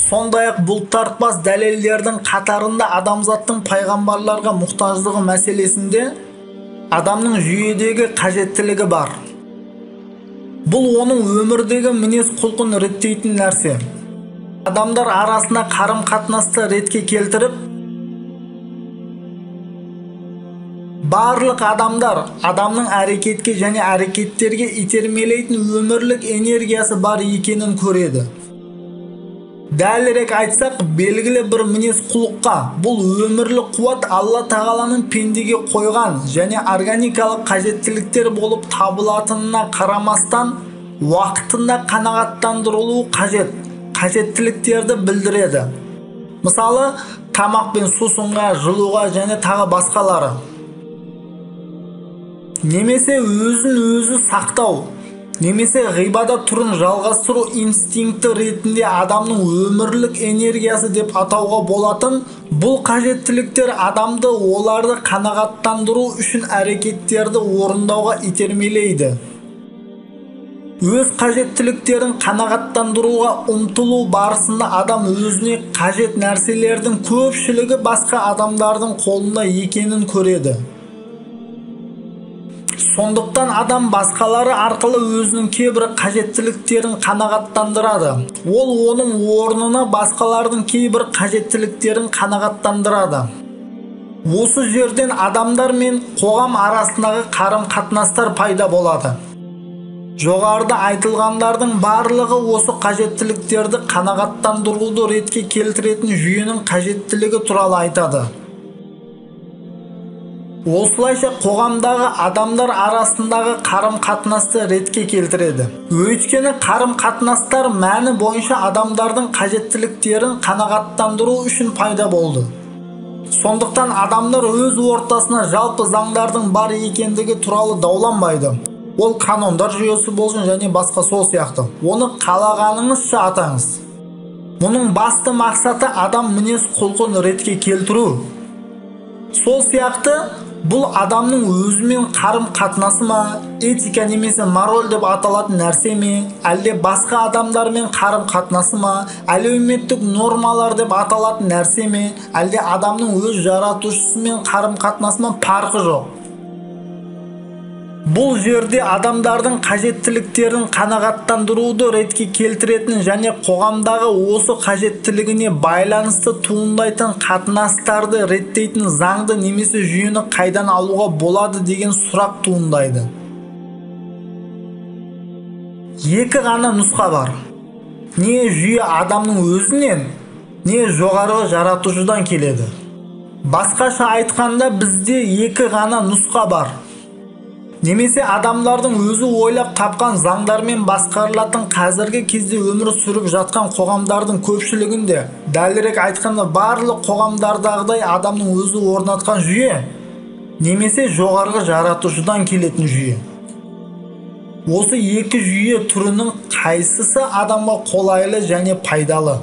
Сондай-ақ бұлтартпас дәлелдердің қатарында адамзаттың пайғамбарларға мұқтаждығы мәселесінде адамның жүйедегі қажеттілігі бар. Бұл оның өмірдегі мінез-құлқын реттейтін нәрсе. Адамдар арасында қарым-қатынасты ретке келтіріп, барлық адамдар адамның әрекетке және әрекеттерге итермелейтін өмірлік энергиясы бар екенін көреді. Дәлірек айтсақ, белгілі бір мінез-құлыққа бұл өмірлік қуат Алла Тағаланың пендеге қойған және органикалық қажеттіліктер болып табылатынына қарамастан уақытында қанағаттандырылуы қажет қажеттіліктерді білдіреді. Мысалы, тамақ пен сусынға, жылуға және тағы басқалары. Немесе өзін өзі сақтау, немесе ғибадат түрін жалғастыру инстинкті ретінде адамның өмірлік энергиясы деп атауға болатын бұл қажеттіліктер адамды оларды қанағаттандыру үшін әрекеттерді орындауға итермелейді. Өз қажеттіліктерін қанағаттандыруға ұмтылу барысында адам өзіне қажет нәрселердің көпшілігі басқа адамдардың қолында екенін көреді. Сондықтан адам басқалары арқылы өзінің кейбір қажеттіліктерін қанағаттандырады. Ол оның орнына басқалардың кейбір қажеттіліктерін қанағаттандырады. Осы жерден адамдар мен қоғам арасындағы қарым-қатынастар пайда болады. Жоғарыда айтылғандардың барлығы осы қажеттіліктерді қанағаттандыруды ретке келтіретін жүйенің қажеттілігі туралы айтады. Осылайша қоғамдағы адамдар арасындағы қарым-қатынасты ретке келтіреді. Өйткені қарым-қатынастар мәні бойынша адамдардың қажеттіліктерін қанағаттандыру үшін пайда болды. Сондықтан адамдар өз ортасына жалпы заңдардың бар екендігі туралы дауланбайды. Ол канондар жүйесі болсын және басқа сол сияқты. Оны қалағаныңызша атаңыз. Мұның басты мақсаты адам мінез-құлқын ретке келтіру. Сол сияқты бұл адамның өзімен қарым-қатынасы ма, этика немесе мораль деп аталатын нәрсе ме, әлде басқа адамдармен қарым-қатынасы ма, әлеуметтік нормалар деп аталатын нәрсе ме, әлде адамның өз жаратушысымен қарым-қатынасы ма, парқы жоқ. Бұл жерде адамдардың қажеттіліктерін қанағаттандыруды ретке келтіретін және қоғамдағы осы қажеттілігіне байланысты туындайтын қатынастарды реттейтін заңды немесе жүйені қайдан алуға болады деген сұрақ туындайды. Екі ғана нұсқа бар. Не жүйе адамның өзінен, не жоғарғы жаратушыдан келеді. Басқаша айтқанда, бізде екі ғана нұсқа бар. Немесе адамдардың өзі ойлап тапқан заңдармен басқарылатын қазіргі кезде өмір сүріп жатқан қоғамдардың көпшілігінде, дәлірек айтқанда барлық қоғамдардағыдай адамның өзі орнатқан жүйе, немесе жоғарғы жаратушыдан келетін жүйе. Осы екі жүйе түрінің қайсысы адамға қолайлы және пайдалы?